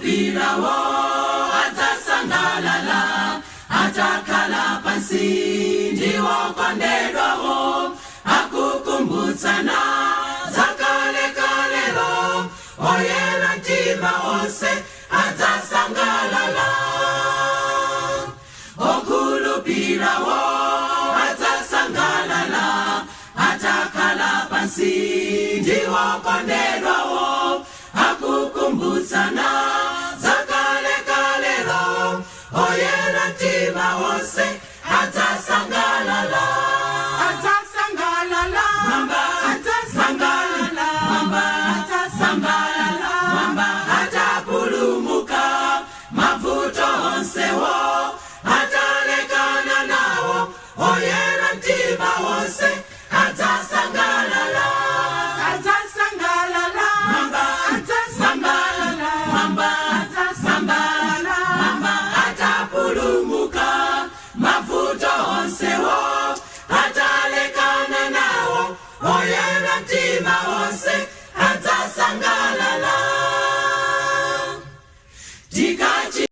Okhulupirawo adzasangalala atakhala pansi ndiwokondedwawo, akukumbutsana zakalekalelo. Oyera mtima onse adzasangalala. Okhulupirawo adzasangalala atakhala pansi ndiwokondedwawo.